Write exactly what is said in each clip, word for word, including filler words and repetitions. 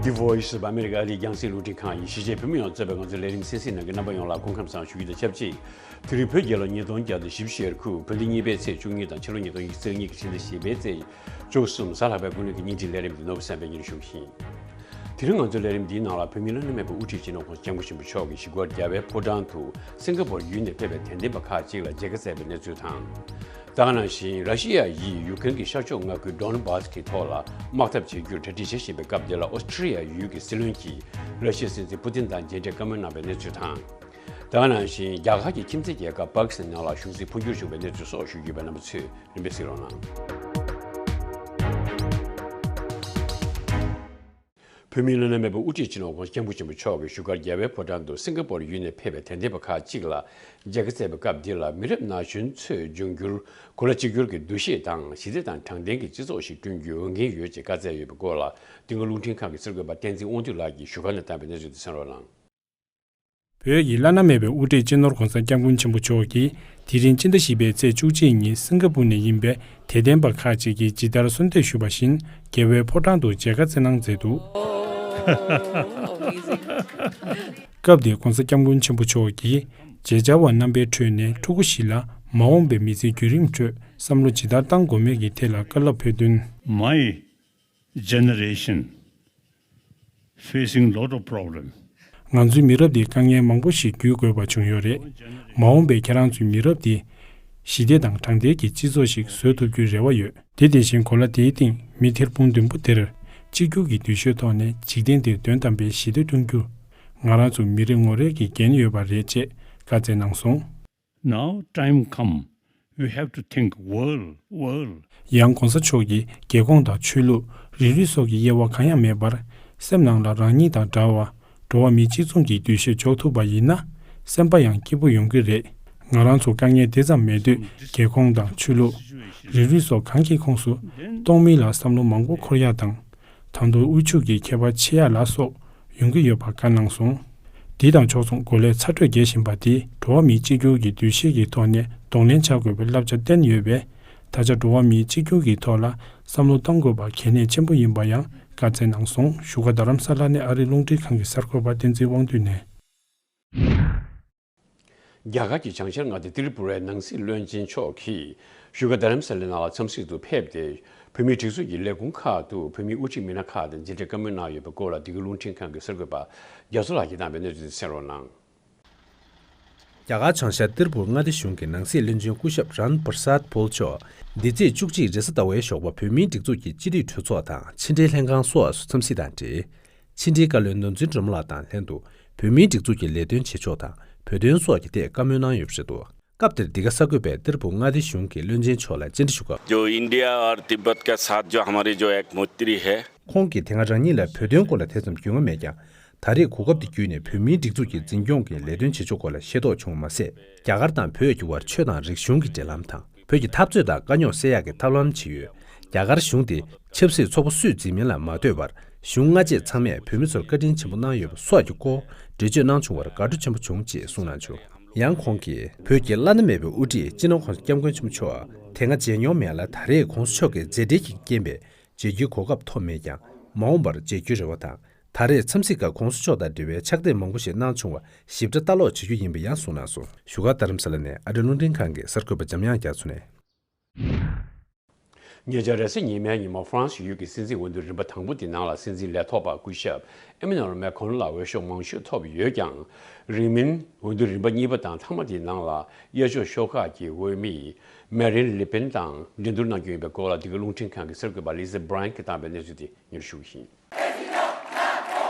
The Voice of America ཨ་རིའི་རྒྱང་སྲིང་རླུང་འཕྲིན་ཁང་ཡིན། གཞིས་བྱེས་བོད་མི་ཡོངས་གཙོས་པའི་ང་ཚོའི་ལས་རིམ་གསན་གཟིགས་གནང་མཁན་རྣམ་པ་ཡོངས་ལ་སྐུ་ཁམས་བཟང་ཞུ་རྒྱུ་དང་ཆབས་ཅིག་དེ་རིང་བོད་རྒྱལ་ལོ་ཉིས་སྟོང་བརྒྱ་དང་བཞི་བཅུ་ཞེ་དགུ་བོད་ཟླ་གཉིས་པའི་ཚེས་བཅུ་གཉིས་དང་ཕྱི་ལོ་ཉིས་སྟོང་ཉི་ཤུ་རྩ་གཉིས་ཀྱི་ཕྱི་ཟླ་བཞི་པའི་ཚེས་བཅུ་གསུམ་གཟའ་ལྷག་པའི་དགུན་གནས་ཀྱི་ཉིན་བཞིའི་ལས་རིམ་འདི་ནོར་བུ་བསམ་འཕེལ་གཉེར་ཞུ་གི་ཡིན། དེ་རིང་ང་ཚོའི་ལས་རིམ་འདིའི་ནང་ལ་བོད་མིའི་བླ་ན་མེད་པའི་དབུ་ཁྲིད་སྤྱི་ནོར་༸གོང་ས་༸སྐྱབས་མགོན་ཆེན་པོ་མཆོག་གིས་གཞིས་སྒར་རྒྱལ་བའི་ཕོ་བྲང་དུ་སིང་ག་པོར་ཡུལ་ནས་ཕེབས་པའི་དད་ལྡན་པ་ཁག་ཅིག་ལ་མཇལ་ཁ་བསྩལ་བའི་གནས་ཚུལ་དང་། དེ་ག་ནང་བཞིན་ར་ཤི་ཡ་ཡིས་ཡུཀ་རེན་གྱི་ཤར་ཕྱོགས་མངའ་ཁུལ་ཌོན་བྷ་སི་གི་ཐོག་ལ་དམག་འཐབ་བྱེད་རྒྱུར་གྲ་སྒྲིག་བྱེད་བཞིན་པའི་སྐབས་འདི་ལ་ཨོ་སི་ཁྲི་ཡ་ཡུལ་གྱི་སྲིད་བློན་གྱིས་ར་ཤི་ཡའི་སྲིད་འཛིན་པུ་ཏིན་དང་མཇལ་འཕྲད་བཀའ་མོལ་གནང་བའི་གནས་ཚུལ་དང་། དེ་ག་ནང་བཞིན་རྒྱ་གར་གྱི་ཁྱིམ་མཚེས་རྒྱལ་ཁབ་པ་ཀི་སི་ཐན་ནང་ལ་གཞུང་སྲིད་འཕོ་འགྱུར་བྱུང་བའི་གནས་ཚུལ་སོགས་ཞུ་རྒྱུ་ཡོད་པས་རྣམ་པ་ཚོས་རིམ་པས་གཟིགས་རོགས་གནང་། བོད་མིའི་བླ་ན་མེད་པའི་དབུ་ཁྲིད་སྤྱི་ནོར་༸གོང་ས་༸སྐྱབས་མགོན་ཆེན་པོ་མཆོག་གིས་བཞུགས་སྒར་རྒྱལ་བའི་ཕོ་བྲང་དུ་སིང་ག་པོར་ཡུལ་ནས་ཕེབས་པའི་དད་ལྡན་པ་ཁག་ཅིག་ལ་མཇལ་ཁ་བསྩལ་བའི་སྐབས་འདི་ལ་མི་རབས་ན་གཞོན་ཚོས་འབྱུང་འགྱུར་གོ་ལ་གཅིག་གྱུར་གྱི་འདུ་ཤེས་དང་ཞི་བདེ་དང་དྲང་བདེན་གྱི་སྤྱི་ཚོགས་ཤིག་བསྐྲུན་རྒྱུའི་འོས་འགན་ཡོད་ཅེས་བཀའ་སྩལ་ཡོད་པའི་སྐོར་ལ་དེ་སྔ་རླུང་འཕྲིན་ཁང་གི་གསར་འགོད་པ་བསྟན་འཛིན་དབང་འདུས་ལགས་ཀྱིས་བཞུགས་སྒར་ནས་བཏང་བའི་གནས་ཚུལ་དེ་གསན་རོགས་གནང་། བོད་ཀྱི་བླ་ན་མེད་པའི་དབུ་ཁྲིད་སྤྱི་ནོར་༸གོང་ས་༸སྐྱབས་མགོན་ཆེན་པོ་མཆོག་གིས་དེ་རིང་སྤྱི་ཟླ་བཞི་པའི་ཚེས་བཅུ་གཅིག་ཉིན་སིང་ག་པུར་ནས་ཡིན་པའི་དད་ལྡན་པ་ཁག་ཅིག་གིས་ཇི་ལྟར་གསོལ་འདེབས་ཞུས་པ་བཞིན་རྒྱལ་བའི་ཕོ་བྲང་དུ་མཇལ་ཁ་བསྩལ་གནང་མཛད་འདུག་སྐབས་དེར་༸གོང་ས་༸སྐྱབས་མགོན་ཆེན་པོ་མཆོག་གིས་མཇལ་བཅར་བ་རྣམ་པའི་ཁྲོད་ནས་ཕྲུ་གུ་བཞི་ལ་མ་འོངས་པའི་མི་ཚེའི་བརྒྱུད་རིམ་ཁྲོད་བསམ་བློ་ཇི་ལྟར་གཏང་དགོས་མིན་གྱི་ཐད་ལ་བཀའ་སློབ་ཕེབས་དོན། My generation facing lot of problem. ང་ཚོའི་མི་རབས་འདིས་དཀའ་ངལ་མང་པོ་ཞིག་བརྒྱུད་དགོས་པ་བྱུང་ཡོད་རེད། མ་འོངས་པའི་ཁྱེད་རང་ཚོའི་མི་རབས་འདིས་ཞི་བདེ་དང་དྲང་བདེན་གྱི་སྤྱི་ཚོགས་ཤིག་བཟོ་ཐུབ་རྒྱུའི་རེ་བ་ཡོད། དེ་དེ་བཞིན་གོ་ལ་དེའི་སྟེང་མི་ཐེར་འབུམ་བདུན་པོ་དེར་གཅིག་གྱུར་གྱི་འདུ་ཤེས་ཐོག་ནས་འཇིག་རྟེན་འདིར་དོན་དམ་པའི་ཞི་བདེ་བསྐྲུན་རྒྱུར་ང་རང་ཚོ་མི་རེ་ངོ་རེ་གི་འགན་ཡོད་པ་རེད་ཅེས་བཀའ་སྩལ་གནང་སོང་། Now time come, we have to think world, world. ཡང་༸གོང་ས་མཆོག་གིས་རྒྱལ་ཁོངས་དང་ཆོས་ལུགས། རིགས་རུས་སོགས་ཀྱི་དབྱེ་བ་གང་ཡང་མེད་པར། སེམས་ནང་ལ་རང་ཉིད་དང་འདྲ་བ། འགྲོ་བ་མི་གཅིག་མཚུངས་ཀྱི་འདུ་ཤེས་འཇོག་ཐུབ་པ་ཡིན་ན། སེམས་པ་ཡང་སྐྱིད་པོ་ཡོང་གི་རེད། ང་རང་ཚོ་དཀའ་ངལ་དེ་ཙམ་མེད་དུས་རྒྱལ་ཁོངས་དང་ཆོས་ལུགས། རིགས་རུས་སོགས་གང་གི་ཁོངས་སུ་གཏོང་མིན་ལ་བསམ་བློ་མང་པོ་འཁོར་ཡ་དང་། ད་དུང་དབུལ་ཕྱུག་གི་ཁྱད་པར་ཕྱེ་ཡ་ལ་སོགས་ཡོང་གི་ཡོད་པ་བཀའ་གནང་སོང་། འདི་དང་ཕྱོགས་མཚུངས་གོ་ལའི་ཚ་དྲོད་རྒྱས་བཞིན་པ་འདིས་འགྲོ་བ་མིའི་གཅིག་གྱུར་གྱི་འདུ་ཤེས་ཀྱི་ཐོག་ནས་གདོང་ལེན་བྱ་དགོས་པའི་བསླབ་བྱ་བསྟན་ཡོད་པས། ད་ཆ་འགྲོ་བ་མིའི་གཅིག་གྱུར་གྱི་ཐོག་ལ་བསམ་བློ་གཏང་དགོས་པ་གལ་གནད་ཆེན་པོ་ཡིན་པ་ཡང་བཀའ་སྩལ་གནང་སོང་། བཞུགས་སྒར་རྡ་རམ་ས་ལ་ནས་ཨ་རིའི་རླུང་འཕྲིན་ཁང་གི་གསར་འགོད་པ་བསྟན་འཛིན་དབང་འདུས་ནས། རྒྱ་གར་གྱི་བྱང་ཤར་མངའ་སྡེ་ཏི་རི་པུ་རའི་ནང་སྲིད་བློན་ཆེན་མཆོག་གིས་བཞུགས་སྒར་རྡ་རམ་ས་ལའི་ནང་ལ་འཚམས་གཟིགས་སུ་ཕེབས་ཏེ། བོད་མིའི་སྒྲིག་འཛུགས་ཀྱི་ལས་ཁུངས་ཁག་ཏུ་བོད་མིའི་དབུ་ཁྲིད་མི་སྣ་ཁག་དང་མཇལ་འཕྲད་བཀའ་མོལ་གནང་ཡོད་པའི་སྐོར་ལ་འདི་གའི་རླུང་འཕྲིན་ཁང་གི་གསར་འགོད་པ་རྒྱ་མཚོ་ལགས་ཀྱིས་བཏང་བའི་གནས་ཚུལ་དེ་གསན་རོགས་གནང་། རྒྱ་གར་བྱང་ཤར་ཏིར་པུར་མངའ་སྡེ་གཞུང་གི་ནང་སྲིད་བློན་ཆེན་སྐུ་ཞབས་རན་པར་སཱད་ཕོལ་མཆོག་འདི་ཚེས་བཅུ་གཅིག་རེས་གཟའ་ཟླ་བའི་ཞོགས་པ་བོད་མིའི་སྒྲིག་འཛུགས་ཀྱི་སྤྱི་འཐུས་གྲོས་ཚོགས་དང་ཕྱི་འབྲེལ་ལྷན་ཁང་སོགས་སུ་འཚམས་གཟིགས་དང་འབྲེལ། ཕྱི་འབྲེལ་བཀའ་བློན་ནོར་འཛིན་སྒྲོལ་མ་ལགས་དང་ལྷན་དུ་བོད་མིའི་སྒྲིག་འཛུགས་ཀྱི་ལས་དོན་བྱེད་ཕྱོགས་དང་བོད་དོན་སོགས་ཀྱི་ཐད་བཀའ་མོལ་གནང་ཡོད་པ་རེད་འདུག་སྐབས་དེར་འདི་ག་གསར་འགོད་པས་ཏིར་པུ་མངའ་སྡེ་གཞུང་གི་བློན་ཆེན་མཆོག་ལ་བཅར་འདྲི་ཞུ་སྐབས། जो इंडिया और तिब्बत का साथ जो हमारी जो एक मैत्री है। ཁོང་གིས་དེ་སྔ་རང་ཉིད་ལ་བོད་དོན་སྐོར་ལ་དེ་ཙམ་རྒྱུས་མངའ་མེད་ཀྱང་། ད་རེས་གོ་སྐབས་འདི་བརྒྱུད་ནས་བོད་མིའི་སྒྲིག་འཛུགས་ཀྱི་འཛིན་སྐྱོང་གི་ལས་དོན་བྱེད་ཕྱོགས་སྐོར་ལ་ཤེས་རྟོགས་བྱུང་བ་མ་ཟད། རྒྱ་གར་དང་བོད་ཀྱི་བར་ཆོས་དང་རིག་གཞུང་གི་འབྲེལ་ལམ་དང་། བོད་ཀྱི་འཐབ་རྩོད་དང་དཀའ་རྙོག་སེལ་ཡག་གི་ཐབས་ལམ་ཇི་ཡོད། རྒྱ་གར་གཞུང་དེ་ཆབ་སྲིད་ཚོགས་པ་སུས་འཛིན་མིན་ལ་མ་ལྟོས་པར་གཞུང་སྔ་རྗེས་ཚང་མས་བོད་མི་ཚོར་བཀའ་དྲིན་ཆེན་པོ་གནང་ཡོད་པ་སོགས་ཀྱི་སྐོར་འགྲེལ་བརྗོད་གནང་བྱུང་བར་དགའ་སྤྲོ་ཆེན་པོ་བྱུང་ཅེས་གསུངས་གནང་བྱུང་། ཡང་ཁོང་གིས་བོད་ཀྱི་བླ་ན་མེད་པའི་དབུ་ཁྲིད་སྤྱི་ནོར་༸གོང་ས་༸སྐྱབས་མགོན་ཆེན་པོ་མཆོག་དེ་སྔ་མཇལ་མྱོང་མེད་ལ་ད་རེས་གོང་ས་མཆོག་གི་མཛད་བྲེལ་གྱི་རྐྱེན་པས་མཇལ་རྒྱུའི་གོ་སྐབས་ཐོབ་མེད་ཀྱང་མ་འོངས་པར་མཇལ་རྒྱུའི་རེ་བ་དང་། ད་རེས་འཚམས་གཟིགས་སྐབས་གོང་ས་མཆོག་དང་འབྲེལ་བའི་ཕྱག་དེབ་མང་པོ་ཞིག་གནང་བྱུང་བ་ཞིབ་ཕྲ་ལྟ་ཀློག་བྱེད་རྒྱུ་ཡིན་པ་ཡང་གསུངས་གནང་སོང་། བཞུགས་སྒར་རྡ་རམ་ས་ལ་ནས་ཨ་རིའི་རླུང་འཕྲིན་ཁང་གི་གསར་འགོད་པ་འཇམ་དབྱངས་རྒྱ་མཚོ་ནས། ཉེ་ཆར་རེས་གཟའ་ཉི་མའི་ཉིན་མོ་ཧྥ་རན་སི་ཡུལ་གྱི་སྲིད་འཛིན་འོས་བསྡུ་རིམ་པ་དང་པོ་དེའི་ནང་ལ་སྲིད་འཛིན་ལས་ཐོག་པ་སྐུ་ཞབས་ཨེ་མེ་ནུ་ཨེལ་མེ་ཁོན་ལ་འོས་ཤོག་མང་ཤོས་ཐོབ་ཡོད་ཀྱང་། རིང་མིན་འོས་བསྡུ་རིམ་པ་གཉིས་པ་དང་མཐའ་མ་དེའི་ནང་ལ་གཡས་ཕྱོགས་ཤོག་ཁག་གི་འོས་མི་མེ་རིན་ལི་པིན་དང་འགྲན་བསྡུར་གནང་རྒྱུ་ཡིན་པའི་སྐོར་ལ་འདི་གའི་རླུང་འཕྲིན་ཁང་གི་གསར་འགོད་པ་ལི་ཟེ་བྷ་རན་གྱིས་བཏང་པའི་གནས་ཚུལ་དེ་སྙན་ཞུ་ཞུ་གི་ཡིན།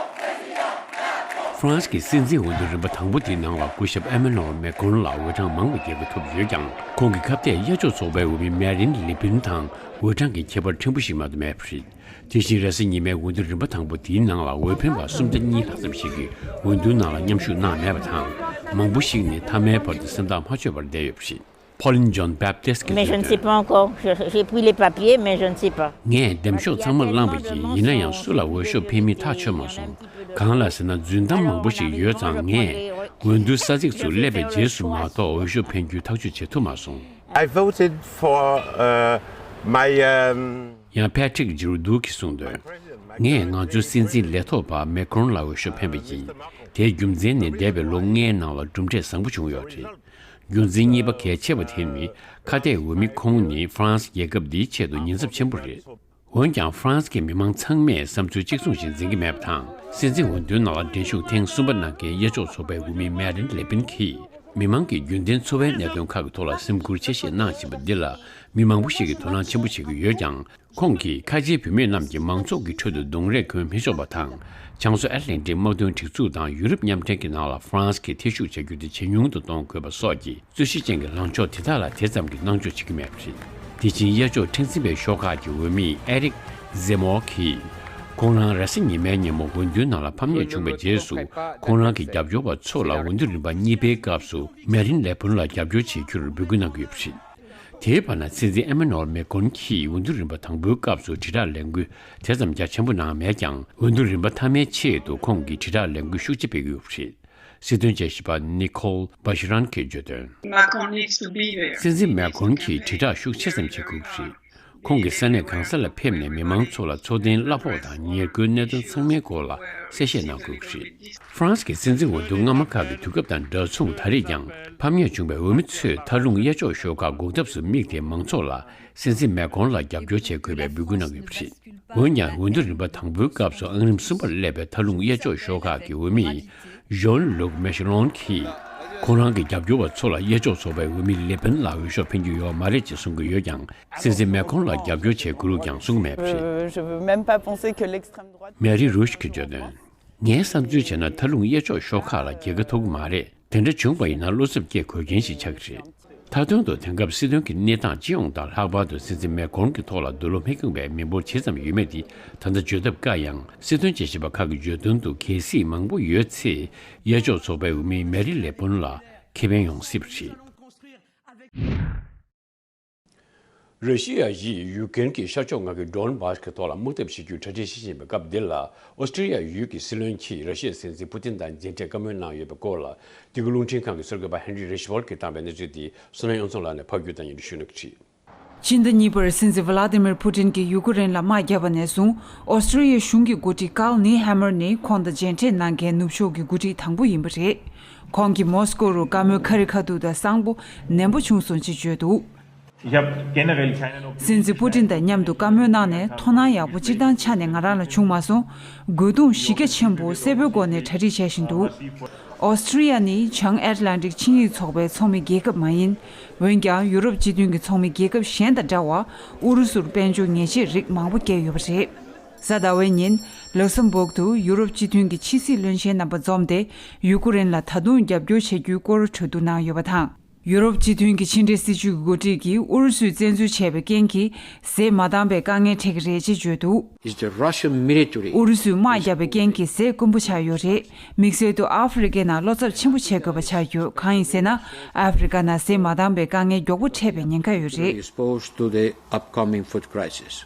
ཧྥ་རན་སི་གི་སྲིད་འཛིན་འོས་བསྡུ་རིམ་པ་དང་པོ་དེའི་ནང་ལ་སྐུ་ཞབས་ཨེ་མེ་ནུ་ཨེལ་མེ་ཀོན་ལ་འོས་གྲངས་མང་བའི་རྒྱལ་ཁ་ཐོབ་ཡོད་ཀྱང་། ཁོང་གི་ཁ་གཏད་གཡས་ཕྱོགས་ཚོགས་པའི་འོས་མི་མེ་རིན་ལི་པིན་དང་འོས་གྲངས་ཀྱི་ཁྱད་པར་ཕྲན་བུ་ཞིག་མ་གཏོགས་མེད་པ་རེད། དེ་བཞིན་རེས་གཟའ་ཉི་མའི་འོས་བསྡུ་རིམ་པ་དང་པོ་དེའི་ནང་ལ་འོས་འཕེན་པ་སུམ་བརྒྱ་གཉིས་ལྷག་ཙམ་ཞིག་གིས་འོས་བསྡུ་ནང་ལ་མཉམ་ཞུགས་གནང་མེད་པ་དང་། མང་པོ་ཞིག་ནི་མཐའ་མའི་བར་དུ་སེམས་ཐག་མ་ཆོད་པར་བསྡད་ཡོད་པ་རེད། Pauline John Baptist གྱིས་Mais je ne sais གསུངས་དོན། Pas encore. Je, j'ai pris les papiers, mais je ne sais pas. ངས་འདེམས་ཤོག་ཚང་མ་བླངས་པ་ཡིན། ཡིན་ན་ཡང་སུ་ལ་འོས་ཤོག་འཕེན་མིན་ཐག་ཆོད་མ་སོང་། གང་ལ་ཟེར་ན་རྫུན་གཏམ་མང་པོ་ཞིག་ཡོད་ཙང་། ངས་འོས་བསྡུ་ས་ཚིགས་སུ་སླེབས་པའི་རྗེས་སུ་མ་གཏོགས་འོས་ཤོག་འཕེན་རྒྱུའི་ཐག་གཅོད་བྱེད་ཐུབ་མ་སོང་། I voted for, uh, my, um, ཡང་ཕེ་ཁྲིག་ཇིར་རུ་དུག་གིས་གསུངས་དོན། ངས་ང་ཚོའི་སྲིད་འཛིན་ལས་ཐོག་པ་མེ་ཁོན་ལ་འོས་ཤོག་འཕེན་པ་ཡིན། དེའི་རྒྱུ་མཚན་ནི་འདས་པའི་ལོ་ལྔའི་ནང་ལ་གྲུབ་འབྲས་བཟང་པོ་བྱུང་ཡོད་རེད། རྒྱུ་མཚན་གཉིས་པ་གལ་ཆེ་བ་དེ་ནི་ཁ་གཏད་འོས་མི་ཁོང་ནི་ཧྥ་རན་སི་རྒྱལ་ཁབ་འདིའི་ཆེད་དུ་ཉེན་ཚབས་ཆེན་པོ་རེད། འོན་ཀྱང་ཧྥ་རན་སི་གི་མི་མང་ཚང་མས་བསམ་ཚུལ་གཅིག་མཚུངས་ཤིག་འཛིན་གྱི་མེད་པ་དང་། སྲིད་འཛིན་འོས་བསྡུའི་ནང་ལ་འགྲན་ཞུགས་ཐེངས་གསུམ་པ་གནང་མཁན་གཡས་ཕྱོགས་ཚོགས་པའི་འོས་མི་མེ་རིན་ལེ་པིན་གྱིས། མི་མང་གིས་རྒྱུན་ལྡན་འཚོ་བའི་གནད་དོན་ཁག་གི་ཐོག་ལ་སེམས་ཁུར་ཆེ་བཞེས་གནང་བཞིན་པ་འདི་ལ་མི་མང་པོ་ཞིག་གིས་དོ་སྣང་ཆེན་པོ་བྱེད་ཀྱི་ཡོད་ཀྱང་། ཁོང་གིས་ཁ་ཆེའི་བུད་མེད་རྣམས་ཀྱིས་མང་ཚོགས་ཀྱི་ཁྲོད་དུ་གདོང་རས་གོན་མི་ཆོག་པ་དང་། བྱང་མཚོ་ཨེཊ་ལན་ཊིག་དམག་དོན་སྒྲིག་འཛུགས་དང་ཡུ་རོབ་མཉམ་འབྲེལ་གྱི་ནང་ལ་ཧྥ་རན་སི་གིས་ཐེ་ཞུགས་བྱ་རྒྱུ་དེ་ཇེ་ཉུང་དུ་གཏོང་དགོས་པ་སོགས་ཀྱི་རྩོད་གཞི་ཅན་གྱི་ལངས་ཕྱོགས་དེ་དག་ལ་དེ་ཙམ་གྱིས་སྣང་ཆུང་བྱེད་ཀྱི་མེད་པ་རེད། དེ་བཞིན་གཡས་ཕྱོགས་མཁྲེགས་འཛིན་པའི་ཤོག་ཁག་གི་འོས་མི་ཨེ་རིག་ཟེ་མོར་གྱིས། ཁོང་རང་རེས་གཟའ་ཉི་མའི་ཉིན་མོ་འོས་བསྡུའི་ནང་ལ་ཕམ་ཉེས་བྱུང་བའི་རྗེས་སུ། ཁོང་རང་གི་རྒྱབ་སྐྱོར་བ་ཚོ་ལ་འོས་བསྡུ་རིམ་པ་གཉིས་པའི་སྐབས་སུ་མེ་རིན་ལེ་པུན་ལ་རྒྱབ་སྐྱོར་བྱེད་རྒྱུར་འབོད་སྐུལ་གནང་གི་ཡོད་པ་རེད། དེའི་བར་ན་སྲིད་འཛིན་ཨེ་མ་ནུ་ཨེལ་མེ་ཀོན་གྱིས་འོས་བསྡུ་རིམ་པ་དང་པོའི་སྐབས་སུ་དྲིལ་བསྒྲགས་ལས་འགུལ་དེ་ཙམ་རྒྱ་ཆེན་པོ་གནང་མེད་ཀྱང་། འོས་བསྡུ་རིམ་པ་མཐའ་མའི་ཆེད་དུ་ཁོང་གིས་དྲིལ་བསྒྲགས་ལས་འགུལ་ཤུགས་ཆེ་སྤེལ་གྱི་ཡོད་པ་རེད། སྲིད་དོན་དཔྱད་ཞིབ་པ་ནི་ཁོལ་བྷ་ཤི་རན་གྱིས་བརྗོད་དོན། Macron needs to be there. སྲིད་འཛིན་མེ་ཀོན་གྱིས་དྲིལ་བསྒྲགས་ཤུགས་ཆེ་ཙམ་བྱེད་དགོས་ཀྱི་རེད། ཁོང་གིས་ས་གནས་གང་ས་ལ་ཕེབས་ནས་མི་མང་ཚོ་ལ་འཚོ་རྟེན་གླ་ཕོགས་དང་ཉེར་མཁོའི་གནད་དོན་ཚང་མའི་སྐོར་ལ་གསལ་བཤད་གནང་དགོས་ཀྱི་རེད། ཧྥ་རན་སི་གི་སྲིད་འཛིན་འོས་བསྡུ་སྔ་མ་ཁག་གི་དུས་སྐབས་དང་འདྲ་མཚུངས། ད་རེས་ཀྱང་ཕམ་ཉེས་བྱུང་བའི་འོས་མི་ཚོས་མཐའ་ལྷུང་གཡས་ཕྱོགས་ཤོག་ཁག་འགོག་ཐབས་སུ་དམིགས་ཏེ་མང་ཚོགས་ལ་སྲིད་འཛིན་མེ་ཀོན་ལ་རྒྱབ་སྐྱོར་བྱེད་དགོས་པའི་འབོད་སྐུལ་གནང་ཡོད་པ་རེད། འོན་ཀྱང་། འོས་བསྡུ་རིམ་པ་དང་པོའི་སྐབས་སུ་ཨང་རིམ་གསུམ་པར་སླེབས་པའི་མཐའ་ལྷུང་གཡས་ཕྱོགས་ཤོག་ཁག་གི་འོས་མི་ཇོན་ལུག་མེ་ཤི་ལོན་གྱིས། ཁོང་རང་གི་རྒྱབ་སྐྱོར་བ་ཚོ་ལ་གཡས་ཕྱོགས་ཚོགས་པའི་འོས་མི་ལེ་པིན་ལ་འོས་ཤོག་འཕེན་རྒྱུ་ཡོད་མ་རེད་ཅེས་གསུང་གི་ཡོད་ཀྱང་། སྲིད་འཛིན་མེ་ཀོན་ལ་རྒྱབ་སྐྱོར་བྱེད་དགོས་ལུགས་ཀྱང་གསུང་གི་མེད་པ་རེད། Euh, je veux même pas penser que l'extrême droite. མེ་རི་རུཤ་གིས་བརྗོད་དོན། ངའི་བསམ་ཚུལ་བྱས་ན་མཐའ་ལྷུང་གཡས་ཕྱོགས་ཤོག་ཁག་ལ་རྒྱལ་ཁ་ཐོབ་ཀྱི་མ་རེད། དེ་འདྲ་བྱུང་བ་ཡིན་ན་བློ་འཚབ་སྐྱེ་དགོས་མཁན་ཞིག་ཆགས་ཀྱི་རེད། མཐའ་དོན་དུ་དེང་སྐབས་སྲིད་དོན་གྱི་གནས་སྟངས་སྤྱི་ཡོངས་དང་ལྷག་པར་དུ་སྲིད་འཛིན་མེ་ཀོན་གྱི་ཐོག་ལ་འདོད་བློ་མི་ཁེངས་པའི་མི་འབོར་ཇི་ཙམ་ཡོད་མེད་དེ་ད་ལྟ་བརྗོད་ཐབས་དཀའ་ཡང་། སྲིད་དོན་དཔྱད་ཞིབ་པ་ཁག་གི་བརྗོད་དོན་དུ་གལ་སྲིད་མང་པོ་ཡོད་ཚེ། གཡས་ཕྱོགས་ཚོགས་པའི་འོས་མི་མེ་རི་ལེ་པུན་ལ་ཁེ་ཕན་ཡོང་སྲིད་པ་རེད། ར་ཤི་ཡ་ཡིས་ཡུ་ཀེ་རེན་གྱི་ཤར་ཕྱོགས་མངའ་ཁུལ་ཌོན་བྷ་སི་གི་ཐོག་ལ་དམག་འཐབ་བྱེད་རྒྱུའི་གྲ་སྒྲིག་བྱེད་བཞིན་པའི་སྐབས་འདི་ལ། ཨོ་སི་ཀྲི་ཡ་ཡུལ་གྱི་སྲིད་བློན་གྱིས་ར་ཤི་ཡའི་སྲིད་འཛིན་པུ་ཏིན་དང་མཇལ་འཕྲད་བཀའ་མོལ་གནང་ཡོད་པའི་སྐོར་ལ། འདི་ག་རླུང་འཕྲིན་ཁང་གི་གསར་འགོད་པ་ཧན་རི་རེ་ཤི་པོལ་གྱིས་བཏང་བའི་གནས་ཚུལ་དེ་བསོད་ནམས་དབྱངས་འཛོམས་ལགས་ནས་ཕབ་སྒྱུར་དང་སྙན་སྒྲོན་ཞུ་གནང་གི་རེད། སྤྱི་ཟླ་གཉིས་པར་སྲིད་འཛིན་ཝ་ལ་ཏི་མིར་པུ་ཏིན་གྱིས་ཡུ་ཀེ་རེན་ལ་དམག་བརྒྱབ་པ་ནས་བཟུང་། ཨོ་སི་ཀྲི་ཡའི་གཞུང་གི་འགོ་ཁྲིད་ཀཱལ་ནི་ཧེ་མར་ནི་ཁོང་དང་མཇལ་འཕྲད་གནང་མཁན་ནུབ་ཕྱོགས་ཀྱི་འགོ་ཁྲིད་དང་པོ་ཡིན་པ་རེད། ཁོང་གིས་མོ་སི་ཀོ་རུ་བཀའ་མོལ་ཁ་རི་ཁ་ཐུག་དང་གསང་པོ་ནན་པོ་བྱུང་སོང་ཅེས་བརྗོད་འདུག Ich habe generell keine Optimismus. སྲིད་འཛིན་པུ་ཏིན་དང་མཉམ་དུ་བཀའ་མོལ་གནང་ནས་དོ་སྣང་ཡག་པོ་སྤྱིར་བཏང་ཆ་ནས་ང་རང་ལ་བྱུང་མ་སོང་། རྒོལ་རྡུང་གཞི་རྒྱ་ཆེན་པོ་གསལ་པོའི་སྒོ་ནས་གྲ་སྒྲིག་བྱེད་བཞིན་འདུག་ཨོ་སི་ཀྲི་ཡ་ནི་བྱང་ཨེཊ་ལན་ཊིག་ཆིངས་ཡིག་ཚོགས་པའི་ཚོགས་མི་རྒྱལ་ཁབ་མ་ཡིན། འོན་ཀྱང་ཡུ་རོབ་སྤྱི་མཐུན་གྱི་ཚོགས་མི་རྒྱལ་ཁབ་གཞན་དང་འདྲ་བར་ཨུ་རུ་སུར་དཔལ་འབྱོར་ཉེས་ཆད་རིགས་མང་པོ་བཀལ་ཡོད་པ་རེད། གཟའ་ཟླ་བའི་ཉིན། ལག་སམ་སྦུག་ཏུ་ཡུ་རོབ་སྤྱི་མཐུན་གྱི་ཕྱི་སྲིད་བློན་ཆེན་རྣམ་པ་འཛོམས་ཏེ། ཡུ་ཀེ་རེན་ལ་ད་དུང་རྒྱབ་སྐྱོར་བྱ་རྒྱུའི་སྐོར་གྲོས་བསྡུར་གནང་ཡོད་པ་དང་། ཡུ་རོབ་སྤྱི་མཐུན་གྱི་ཕྱི་འབྲེལ་སྲིད་ཇུས་ཀྱི་འགོ་ཁྲིད་ཀྱིས་ཨུ་རུ་སུས་བཙན་འཛུལ་བྱས་པའི་རྐྱེན་གྱིས་ཟས་མ་འདང་བའི་དཀའ་ངལ་འཕྲད་ཀྱི་རེད་ཅེས་བརྗོད་འདུག Is the Russian military. ཨུ་རུ་སུས་དམག་བརྒྱབ་པའི་རྐྱེན་གྱིས་ཟས་དཀོན་པོ་ཆགས་ཡོད་རེད། དམིགས་བསལ་དུ་ཨ་ཧྥེ་རི་ཁའི་ནང་བློ་འཚབ་ཆེན་པོ་བྱེད་དགོས་པ་ཆགས་ཡོད། གང་ཡིན་ཟེར་ན། ཨ་ཧྥེ་རི་ཁ་ནང་ཟས་མ་འདང་བའི་དཀའ་ངལ་མགྱོགས་པོ་འཕྲད་པའི་ཉེན་ཁ་ཡོད་རེད། Exposed to the upcoming food crisis.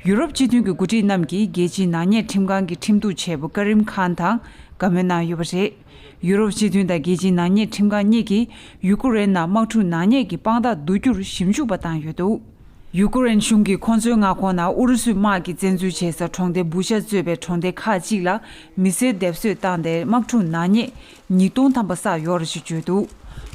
ཡུ་རོབ་སྤྱི་མཐུན་གྱི་འགོ་ཁྲིད་རྣམས་ཀྱིས་རྒྱལ་སྤྱིའི་ནག་ཉེས་ཁྲིམས་ཁང་གི་ཁྲིམས་གཏུག་བྱེད་པོ་ཀ་རིམ་ཁཱན་དང་བཀའ་མོལ་གནང་ཡོད་པ་རེད། ཡུ་རོབ་སྤྱི་མཐུན་དང་རྒྱལ་སྤྱིའི་ནག་ཉེས་ཁྲིམས་ཁང་གཉིས་ཀྱིས་ཡུ་ཀེ་རེན་ནང་དམག་འཁྲུག་ནག་ཉེས་ཀྱི་དཔང་རྟགས་བསྡུ་རྒྱུར་ཞིབ་འཇུག་པ་བཏང་ཡོད་འདུག་ཡུ་ཀེ་རེན་གཞུང་གིས་ཁོང་ཚོའི་མངའ་ཁོངས་ནང་ཨུ་རུ་སུའི་དམག་གིས་བཙན་འཛུལ་བྱས་ས་གྲོང་སྡེ་བུ་ཤ་གཙོས་པའི་གྲོང་སྡེ་ཁག་ཅིག་ལ་མི་སེར་སྡེབ་གསོད་བཏང་སྟེ་དམག་འཁྲུག་ནག་ཉེས་ཉིས་སྟོང་ཐམ་པ་བསགས་ཡོད་རེད་ཅེས་བརྗོད་འདུག་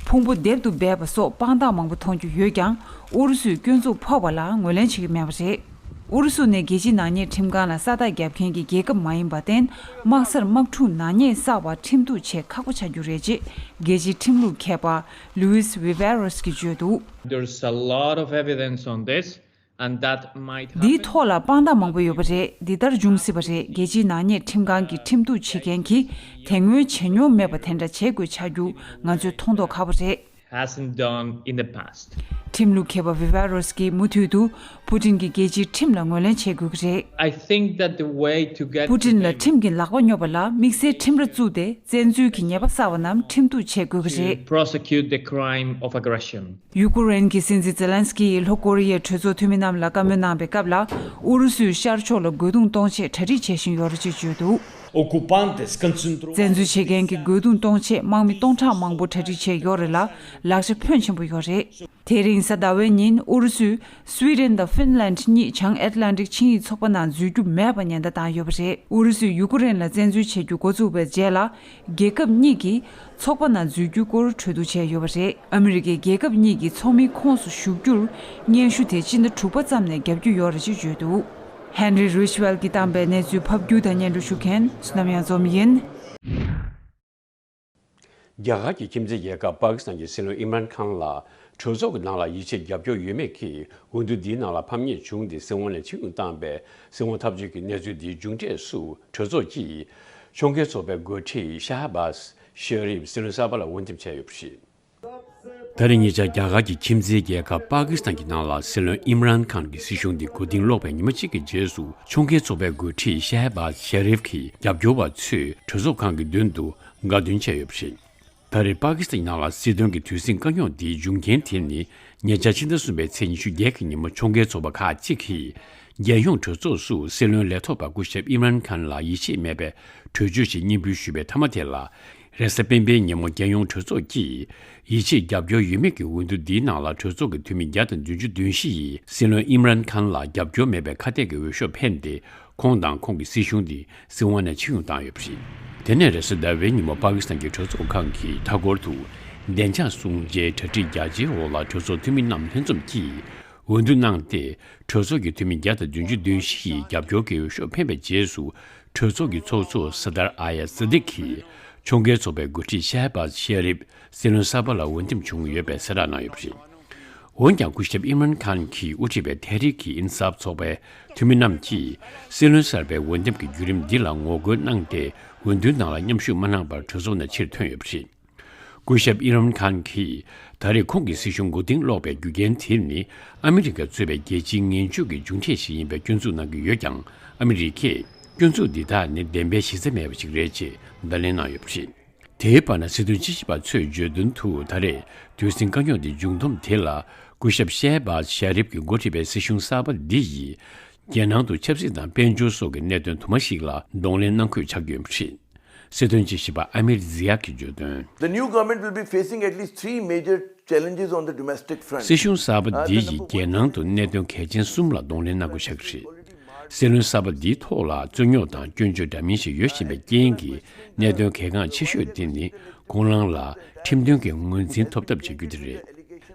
ཕུང་པོ་སྡེབ་ཏུ་སྦས་པ་སོགས་དཔང་རྟགས་མང་པོ་མཐོང་རྒྱུ་ཡོད་ཀྱང་། ཨུ་རུ་སུས་སྐྱོན་འཛུགས་ཕོག་པ་ལ་ངོས་ལེན་བྱེད་ཀྱི་མེད་པ་རེད། ཨུ་རུ་སུ་ནས་རྒྱལ་སྤྱིའི་ནག་ཉེས་ཁྲིམས་ཁང་ལ་ས་རྟགས་བརྒྱབ་མཁན་གྱི་རྒྱལ་ཁབ་མ་ཡིན་པར་བརྟེན། དམག་སར་དམག་འཁྲུག་ནག་ཉེས་བསགས་པར་ཁྲིམས་གཏུག་བྱེད་ཁག་པོ་ཆགས་རྒྱུ་རེད་ཅེས་རྒྱལ་སྤྱིའི་ཁྲིམས་ལུགས་མཁས་པ་ལུའིས་ཝི་ཝེ་རོས་ཀྱིས་བརྗོད་འདུག There's a lot of evidence on this, and that might happen. འདིའི་ཐོག་ལ་དཔང་རྟགས་མང་པོ་ཡོད་པ་རེད། འདི་ལྟར་འབྱུང་སྲིད་པ་རེད། རྒྱལ་སྤྱིའི་ནག་ཉེས་ཁྲིམས་ཁང་གི་ཁྲིམས་གཏུག་བྱེད་མཁན་གྱིས་དེ་སྔོན་བྱས་མྱོང་མེད་པ་དེ་འདྲ་བྱེད་དགོས་ཆགས་རྒྱུ་ང་ཚོས་མཐོང་མདོག་ཁ་པོ་རེད། Hasn't done in the past. ཁྲིམས་ལུགས་མཁས་པ་ཝི་ཝེ་རོས་ཀྱིས་མུ་མཐུད་དུ་པུ་ཏིན་གྱིས་རྒྱལ་སྤྱིའི་ཁྲིམས་ལ་ངོས་ལེན་བྱེད་དགོས་ཀྱི་རེད། I think that the way to get པུ་ཏིན་ལ་ཁྲིམས་ཀྱི་ལག་པ་སྙོབ་པ་ལ་དམིགས་བསལ་ཁྲིམས་ར་བཙུགས་ཏེ་བཙན་འཛུལ་གྱི་ཉེས་པ་བསགས་པ་རྣམས་ཁྲིམས་གཏུག་བྱེད་དགོས་ཀྱི་རེད། To prosecute the crime of aggression. ཡུ་ཀེ་རེན་གྱི་སྲིད་འཛིན་ཛེ་ལན་སི་ཀི་ཡིས་ལྷོ་ཀོ་རི་ཡའི་གྲོས་ཚོགས་འཐུས་མི་རྣམས་ལ་བཀའ་མོལ་གནང་བའི་སྐབས་ལ། ཨུ་རུ་སུས་ཤར་ཕྱོགས་ལ་རྒོལ་རྡུང་གཏོང་ཆེད་གྲ་སྒྲིག་བྱེད་བཞིན་ཡོད་རེད་ཅེས་བརྗོད་འདུག Occupantes concentró བཙན་འཛུལ་བྱེད་མཁན་གྱི་རྒོལ་རྡུང་གཏོང་ཆེད་དམག་མི་སྟོང་ཕྲག་མང་པོ་གྲ་སྒྲིག་བྱས་ཡོད་རེད་ལ། ལག་ཆ་ཕོན་ཆེན་པོ་ཡོད་རེད། དེ་རིང་གཟའ་ཟླ་བའི་ཉིན་ཨུ་རུ་སུས་སུའི་ཌེན་དང་ཧྥིན་ལན་གཉིས་བྱང་ཨེཊ་ལན་ཊིག་ཆིངས་ཡིག་ཚོགས་པ་ནང་འཛུལ་རྒྱུ་མེད་པ་ཉེན་བརྡ་བཏང་ཡོད་པ་རེད། ཨུ་རུ་སུས་ཡུ་ཀེ་རེན་ལ་བཙན་འཛུལ་བྱེད་རྒྱུ་འགོ་བཙུགས་པའི་རྗེས་ལ། རྒྱལ་ཁབ་གཉིས་ཀྱིས་ཚོགས་པ་ནང་འཛུལ་རྒྱུའི་སྐོར་གྲོས་བསྡུར་བྱས་ཡོད་པ་རེད། ཨ་མི་རི་ཀས་རྒྱལ་ཁབ་གཉིས་ཀྱི་ཚོགས་མིའི་ཁོངས་སུ་ཞུགས་རྒྱུར་སྙན་ཞུ་དེ་སྤྱི་ཟླ་དྲུག་པ་ཙམ་ནས་བརྒྱབ་རྒྱུ་ཡོད་རེད་ཅེས་བརྗོད་འདུག་ཧན་རི་རིཆ་ཝེལ་གྱིས་བཏང་པའི་གནས་ཚུལ་ཕབ་སྒྱུར་དང་སྙན་སྒྲོན་ཞུ་མཁན་བསོད་ནམས་གཡང་འཛོམས་ཡིན། རྒྱ་གར་གྱི་ཁྱིམ་མཚེས་རྒྱལ་ཁབ་པ་ཀི་སི་ཐན་གྱི་སྲིད་བློན་ཨིམ་རན་ཁཱན་ལ་གྲོས་ཚོགས་ཀྱི་ནང་ལ་ཡིད་ཆེས་རྒྱབ་སྐྱོར་ཡོད་མེད་ཀྱི་འོས་བསྡུ་འདིའི་ནང་ལ་ཕམ་ཉེས་བྱུང་སྟེ་སྲིད་དབང་ནས་ཕྱིར་འབུད་བཏང་པའི་སྲིད་དབང་འཐབ་རྩོད་ཀྱི་གནས་ཚུལ་འདིའི་མཇུག་འབྲས་སུ་གྲོས་ཚོགས་ཀྱིས་ཕྱོགས་འགལ་ཚོགས་པའི་འགོ་ཁྲིད་ཤ་ཧ་བཱ་ཤེ་རིབ་སྲིད་བློན་གསར་པ་ལ་འོས་འདེམས་བྱས་ཡོད་པ་རེད། ད་རེས་ཉེ་ཆར་རྒྱ་གར་གྱི་ཁྱིམ་མཚེས་རྒྱལ་ཁབ་པ་ཀི་སི་ཐན་གྱི་ནང་ལ་སྲིད་བློན་ཨིམ་རན་ཁཱན་གྱི་སྲིད་གཞུང་འདི་མགོ་རྟིང་སློག་པའི་ཉི་མ་གཅིག་གི་རྗེས་སུ་ཕྱོགས་འགལ་ཚོགས་པའི་འགོ་ཁྲིད་ཤ་ཧ་བཱ་ཤེ་རིབ་ཀྱི་རྒྱབ་སྐྱོར་བ་ཚོས་གྲོས་ཚོགས་ཁང་གི་མདུན་དུ་དགའ་སྟོན་བྱས་ཡོད་པ་རེད། ད་རེས་པ་ཀི་སི་ཐན་ནང་ལ་སྲིད་དོན་གྱི་དུས་ཟིང་དཀའ་རྙོག་འདིའི་འབྱུང་རྐྱེན་དེ་ནི་ཉེ་ཆར་ཕྱི་ཟླ་གསུམ་པའི་ཚེས་ཉི་ཤུ་བརྒྱད་ཀྱི་ཉིན་མོ་ཕྱོགས་འགལ་ཚོགས་པ་ཁག་ཅིག་གིས་རྒྱལ་ཡོངས་གྲོས་ཚོགས་སུ་སྲིད་བློན་ལས་ཐོག་པ་སྐུ་ཞབས་ཨིམ་རན་ཁཱན་ལ་ཡིད་ཆེས་མེད་པའི་གྲོས་ཆོད་ཞིག་སྙན་འབུལ་ཞུས་པའི་མཐའ་མ་དེ་ལ། རེས་གཟའ་སྤེན་པའི་ཉིན་མོ་རྒྱལ་ཡོངས་གྲོས་ཚོགས་ཀྱིས་ཡིད་ཆེས་རྒྱབ་སྐྱོར་ཡོད་མེད་ཀྱི་འོས་བསྡུ་འདིའི་ནང་ལ་གྲོས་ཚོགས་ཀྱི་འཐུས་མི་བརྒྱ་དང་བདུན་ཅུ་དོན་བཞི་ཡིས་སྲིད་བློན་ཨིམ་རན་ཁཱན་ལ་རྒྱབ་སྐྱོར་མེད་པའི་ཁ་གཏད་ཀྱི་འོས་ཤོག་འཕེན་ཏེ། ཁོང་དང་ཁོང་གི་སྲིད་གཞུང་དེ་སྲིད་དབང་ནས་ཕྱིར་འབུད་བཏང་ཡོད་པ་རེད། དེ་ནས་རེས་གཟའ་ཟླ་བའི་ཉིན་མོ་པ་ཀི་སི་ཐན་གྱི་གྲོས་ཚོགས་ཁང་གི་མཐའ་འཁོར་དུ་བདེ་འཇགས་སྲུང་བྱའི་གྲ་སྒྲིག་རྒྱ་ཆེའི་འོག་ལ་གྲོས་ཚོགས་འཐུས་མི་རྣམས་ལྷན་འཛོམས་ཀྱིས་འོས་བསྡུ་གནང་སྟེ། གྲོས་ཚོགས་ཀྱི་འཐུས་མི་བརྒྱ་དང་བདུན་ཅུ་དོན་བཞི་ཡིས་རྒྱབ་སྐྱོར་གྱི་འོས་ཤོག་འཕེན་པའི་རྗེས་སུ། གྲོས་ཚོགས་ཀྱི་ཚོགས་གཙོ་སར་དར་ཨ་ཡ་སི་དིག་གིས་ཕྱོགས་འགལ་ཚོགས་པའི་འགོ་ཁྲིད་ཤ་ཧ་བཱ་ཤེ་རིབ་སྲིད་བློན་གསར་པ་ལ་འོས་འདེམས་བྱུང་ཡོད་པའི་གསལ་བསྒྲགས་གནང་ཡོད་པ་རེད། འོན་ཀྱང་སྐུ་ཞབས་ཨིམ་རན་ཁཱན་གྱིས་དབུ་ཁྲིད་པའི་ཐེ་རིག་གི་ཨིན་སཱབ་ཚོགས་པའི་འཐུས་མི་རྣམས་ཀྱིས་སྲིད་བློན་གསར་པའི་འོས་འདེམས་ཀྱི་བརྒྱུད་རིམ་འདི་ལ་ངོ་རྒོལ་གནང་སྟེ། འོས་བསྡུའི་ནང་ལ་མཉམ་ཞུགས་མ་གནང་བར་གྲོས་ཚོགས་ནས་ཕྱིར་ཐོན་ཡོད་པ་རེད། སྐུ་ཞབས་ཨིམ་རན་ཁཱན་གྱིས་ད་རེས་ཁོང་གི་སྲིད་གཞུང་མགོ་རྟིང་སློག་པའི་རྒྱུ་རྐྱེན་དེ་ནི་ཨ་མི་རི་ཀས་གཙོས་པའི་རྒྱལ་སྤྱིའི་ངན་ཇུས་ཀྱི་མཇུག་འབྲས་ཤིག་ཡིན་པའི་སྐྱོན་འཛུགས་གནང་གི་ཡོད་ཀྱང་། ཨ་མི་རི་ཀས་སྐྱོན་འཛུགས་འདི་དག་ནི་བདེན་པའི་གཞི་རྩ་མེད་པ་ཞིག་རེད་ཅེས་བརྡ་ལན་གནང་ཡོད་པ་རེད། དེའི་བར་ན་སྲིད་དོན་དཔྱད་ཞིབ་པ་ཚོས་བརྗོད་དོན་དུ། ད་རེས་དུས་ཟིང་དཀའ་རྙོག་འདི་བྱུང་ཐོག་དེ་ལ་སྐུ་ཞབས་ཤེ་བཱ་ཤ་རིབ་ཀྱིས་འགོ་ཁྲིད་པའི་སྲིད་གཞུང་གསར་པ་འདི་ཡིས་རྒྱལ་ནང་དུ་ཆབ་སྲིད་དང་དཔལ་འབྱོར་སོགས་ཀྱི་གནད་དོན་དུ་མ་ཞིག་ལ་གདོང་ལེན་གནང་ཁུལ་ཆགས་ཀྱི་ཡོད་པ་རེད། སྲིད་དོན་དཔྱད་ཞིབ་པ་ཨ་མིར་ཛི་ཡག་གིས་བརྗོད་དོན། The new government will be facing at least three major challenges on the domestic front. སྲིད་གཞུང་གསར་པ་འདི་ཡིས་རྒྱལ་ནང་དུ་གནད་དོན་གལ་ཆེན་གསུམ་ལ་གདོང་ལེན་གནང་དགོས་ཤག་གི་རེད། སྲིད་བློན་གསར་པ་འདིའི་ཐོག་ལ་རྩོད་རྙོག་དང་སྐྱོན་བརྗོད་འདྲ་མིན་ཞིག་ཡོད་བཞིན་པའི་རྐྱེན་གྱིས། གནད་དོན་གལ་འགངས་ཆེ་ཤོས་དེ་ནི་ཁོང་རང་ལ་ཁྲིམས་མཐུན་གྱི་ངོས་འཛིན་ཐོབ་ཐབས་བྱ་རྒྱུ་དེ་རེད།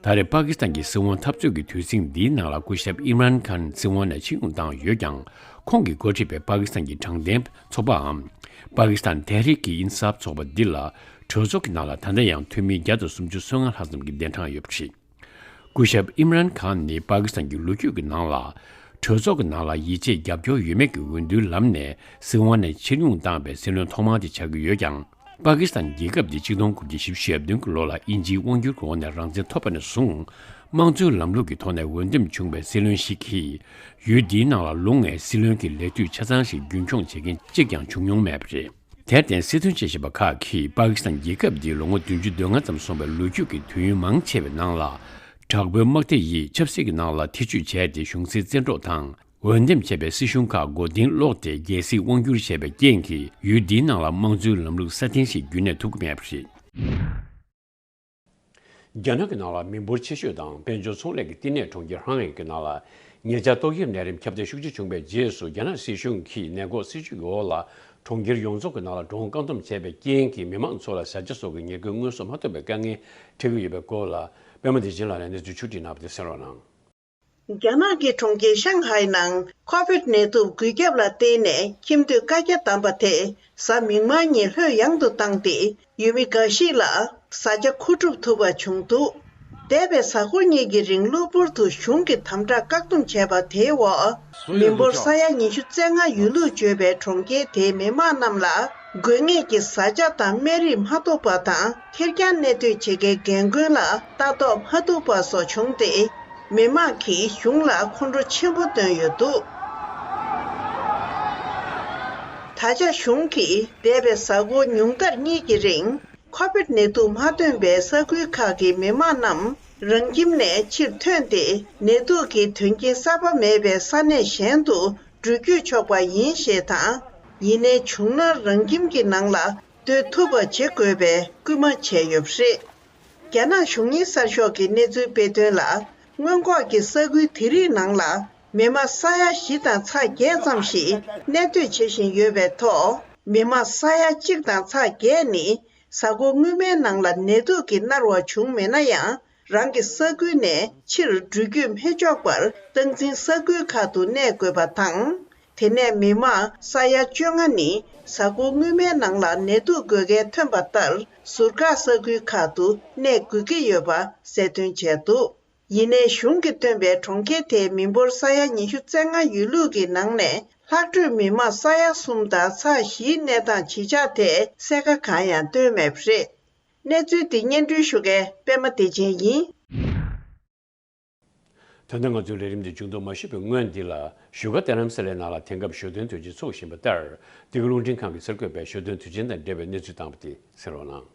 ད་རེས་པ་ཀི་སི་ཐན་གྱི་སྲིད་དབང་འཐབ་རྩོད་ཀྱི་དུས་ཟིང་འདིའི་ནང་ལ་སྐུ་ཞབས་ཨིམ་རན་ཁཱན་སྲིད་དབང་ནས་ཕྱིར་འབུད་བཏང་ཡོད་ཀྱང་། ཁོང་གིས་འགོ་ཁྲིད་པའི་པ་ཀི་སི་ཐན་གྱི་དྲང་བདེན་ཚོགས་པའམ། པ་ཀི་སི་ཐན་ཐེ་རིག་གི་ཨིན་སཱབ་ཚོགས་པ་འདི་ལ་གྲོས་ཚོགས་ཀྱི་ནང་ལ་ད་ལྟ་ཡང་འཐུས་མི་བརྒྱ་དང་སུམ་ཅུ་སོ་ལྔ་ལྷག་ཙམ་གྱི་གདན་གྲངས་ཡོད་པ་རེད། སྐུ་ཞབས་ཨིམ་རན་ཁཱན་ནི་པ་ཀི་སི་ཐན་གྱི་ལོ་རྒྱུས་ཀྱི་ནང་ལ། གྲོས་ཚོགས་ཀྱི་ནང་ལ་ཡིད་ཆེས་རྒྱབ་སྐྱོར་ཡོད་མེད་ཀྱི་འོས་བསྡུའི་ལམ་ནས་སྲིད་དབང་ནས་ཕྱིར་འབུད་བཏང་བའི་སྲིད་བློན་ཐོག་མ་དེ་ཆགས་ཀྱི་ཡོད་ཀྱང་། པ་ཀི་སི་ཐན་རྒྱལ་ཁབ་འདི་ཆིག་སྟོང་དགུ་བརྒྱ་བཞི་བཅུ་ཞེ་བདུན་གྱི་ལོ་ལ་དབྱིན་ཇིའི་དབང་བསྒྱུར་གྱི་འོག་ནས་རང་བཙན་ཐོབ་པ་ནས་བཟུང་། དམངས་གཙོའི་ལམ་ལུགས་ཀྱི་ཐོག་ནས་འོས་འདེམས་བྱུང་བའི་སྲིད་བློན་ཞིག་གིས། ཡུལ་འདིའི་ནང་ལ་ལོ་ལྔའི་སྲིད་བློན་གྱི་ལས་དུས་ཆ་ཚང་ཞིག་རྒྱུན་འཁྱོངས་བྱེད་མཁན་གཅིག་ཀྱང་བྱུང་མྱོང་མེད་པ་རེད། དེར་བརྟེན་སྲིད་དོན་དཔྱད་ཞིབ་པ་ཁག་གིས་པ་ཀི་སི་ཐན་རྒྱལ་ཁབ་འདིའི་ལོ་ངོ་བདུན་ཅུ་དོན་ལྔ་ཙམ་སོང་བའི་ལོ་རྒྱུས་ཀྱི་དུས་ཡུན་མང་ཆེ་བའི་ནང་ལ། དྲག་པོའི་དམག་སྡེ་ཡིས་ཆབ་སྲིད་ཀྱི་ནང་ལ་ཐེ་བྱུས་བྱས་ཏེ་གཞུང་སྲིད་བཙན་འཕྲོག་དང་། འོས་འདེམས་བྱས་པའི་སྲིད་གཞུང་ཁག་མགོ་རྟིང་སློག་སྟེ་རྒྱལ་སྲིད་དབང་བསྒྱུར་བྱས་པའི་རྐྱེན་གྱིས་ཡུལ་འདིའི་ནང་ལ་དམངས་གཙོའི་ལམ་ལུགས་སྲ་བརྟན་ཞིག་རྒྱུན་གནས་ཐུབ་ཀྱི་མེད་པ་རེད། རྒྱ་ནག་གི་ནང་ལ་མི་འབོར་ཆེ་ཤོས་དང་དཔལ་འབྱོར་ཚོང་ལས་ཀྱི་བསྟི་གནས་གྲོང་ཁྱེར་ཧྲང་ཧའེ་གི་ནང་ལ་ཉེ་ཆར་ཏོག་དབྱིབས་ནད་རིམས་ཁྱབ་གདལ་ཤུགས་ཆེ་བྱུང་བའི་རྗེས་སུ། རྒྱ་ནག་སྲིད་གཞུང་གིས་ནད་འགོག་སྲིད་ཇུས་ཀྱི་འོག་ལ་གྲོང་ཁྱེར་ཡོངས་རྫོགས་ཀྱི་ནང་ལ་འགྲོ་འོང་བཀག་སྡོམ་བྱས་པའི་རྐྱེན་གྱིས་མི་མང་ཚོ་ལ་བཟའ་བཅའ་སོགས་ཀྱི་ཉེར་མཁོའི་དངོས་ཟོག་མ་ཐོབ་པའི་དཀའ་ངལ་འཕྲད་ཀྱི་ཡོད་པའི་སྐོར་ལ། པད་མ་བདེ་ཆེན་ལགས་ནས་གནས་ཚུལ་ཕྱོགས་བསྒྲིགས་གནང་བ་དེ་གསན་རོགས་གནང་། རྒྱ་ནག་གི་གྲོང་ཁྱེར་ཤང་ཧའེ་ནང་ཁོ་བིད་ནད་དུག་འགོས་ཁྱབ་ལ་བརྟེན་ནས་ཁྱིམ་སྡོད་བཀའ་རྒྱ་བསྡམས་པ་དེ་གཟའ་མིག་དམར་ཉིན་ལྷོད་ཡངས་དུ་བཏང་སྟེ། ཡུལ་མི་འགའ་ཞིག་ལ་བཟའ་བཅའ་མཁོ་སྒྲུབ་ཐུབ་པ་བྱུང་འདུག་འདས་པའི་གཟའ་འཁོར་གཉིས་ཀྱི་རིང་གློ་བུར་དུ་གཞུང་གིས་དམ་དྲག་བཀག་སྡོམ་བྱས་པ་དེའི་འོག་མི་འབོར་ས་ཡ་ཉི་ཤུ་རྩ་ལྔ་ཡོད་ལུགས་བརྗོད་པའི་གྲོང་ཁྱེར་དེའི་མི་མང་རྣམས་ལ་དགོས་ངེས་ཀྱི་བཟའ་བཅའ་དང་སྨན་རིགས་མ་ཐོབ་པ་དང་། ཁེར་རྐྱང་གནས་སྡོད་བྱེད་མཁན་རྒན་རྒོན་ལ་ལྟ་རྟོག་མ་ཐུབ་པ་སོགས་བྱུང་སྟེ། མི་མང་གིས་གཞུང་ལ་ཁོང་ཁྲོ་ཆེན་པོ་བཏོན་ཡོད་འདུག་ད་ཆ་གཞུང་གིས་འདས་པའི་གཟའ་འཁོར་ཉུང་མཐར་གཉིས་ཀྱི་རིང་ཁོ་བིད་ནད་དུག་མ་ཐོན་པའི་ས་ཁུལ་ཁག་གི་མི་མང་རྣམས་རང་ཁྱིམ་ནས་ཕྱིར་ཐོན་ཏེ། ནད་དུག་གི་དོན་རྐྱེན་གསར་པ་མེད་པའི་ས་གནས་གཞན་དུ་འགྲུལ་སྐྱོད་ཆོག་པ་ཡིན་ཞེས་དང་། ཡིན་ནའི་བྱུང་ན་རང་ཁྱིམ་གྱི་ནང་ལ་སྡོད་ཐུབ་པ་བྱེད་དགོས་པའི་སྐུལ་མ་བྱས་ཡོད་པ་རེད། རྒྱ་ནག་གཞུང་གཉེར་གསར་ཤོག་གིས་གནས་ཚུལ་སྤེལ་དོན་ལ། སྔོན་འགོག་གི་ས་ཁུལ་དེ་རིགས་ནང་ལ་མི་མང་ས་ཡ་བཞི་དང་ཚེག་བརྒྱད་ཙམ་ཞིག་གནས་སྡོད་བྱེད་བཞིན་ཡོད་པའི་ཐོག་མི་མང་ས་ཡ་གཅིག་དང་ཚེག་བརྒྱད་ནི་གཟའ་འཁོར་སྔོན་མའི་ནང་ལ་ནད་དུག་གི་མནར་བ་བྱུང་མེད་ན་ཡང་། རང་གི་ས་ཁུལ་ནས་ཕྱིར་འགྲུལ་སྐྱོད་མི་ཆོག་པར་སྟངས་འཛིན་ས་ཁུལ་ཁག་ཏུ་གནས་དགོས་པ་དང་། དེ་ནས་མི་མང་ས་ཡ་བཅོ་ལྔ་ནི་གཟའ་འཁོར་སྔོན་མའི་ནང་ལ་ནད་དུག་འགོས་མཁན་ཐོན་པ་ལྟར་ཟུར་བཀག་ས་ཁུལ་ཁག་ཏུ་གནས་དགོས་ཀྱི་ཡོད་པ་གསལ་སྟོན་བྱས་འདུག་ཡིན་ནའི་གཞུང་གིས་བཏོན་པའི་གྲོང་ཁྱེར་དེའི་མི་འབོར་ས་ཡ་ཉི་ཤུ་རྩ་ལྔ་ཡོད་ལུགས་ཀྱི་ནང་ནས་ལྷག་འཕྲོས་མི་མང་ས་ཡ་གསུམ་དང་ཚེག་བཞིའི་གནས་སྟངས་ཇི་ཆགས་ཐད་གསལ་ཁ་གང་ཡང་བཏོན་མེད་པ་རེད། གནས་ཚུལ་འདི་སྙན་སྒྲོན་ཞུ་མཁན་པད་མ་བདེ་ཆེན་ཡིན། ད་ལྟ་ང་ཚོའི་ལས་རིམ་འདི་མཇུག་བསྡོམས་མ་ཞུས་པའི་སྔོན་འདི་ལ། བཞུགས་སྒར་རྟ་རམ་ས་ལའི་ནང་ལ་དེང་སྐབས་ཞོ་སྟོན་དུས་ཆེན་འཚོགས་བཞིན་པ་ལྟར། འདི་ག་རླུང་འཕྲིན་ཁང་གིས་གསར་འགོད་པས་ཞོ་སྟོན་དུས་ཆེན་དང་འབྲེལ་བའི་གནས་ཚུལ་བཏང་བ་དེ་གསན་རོགས་གནང་།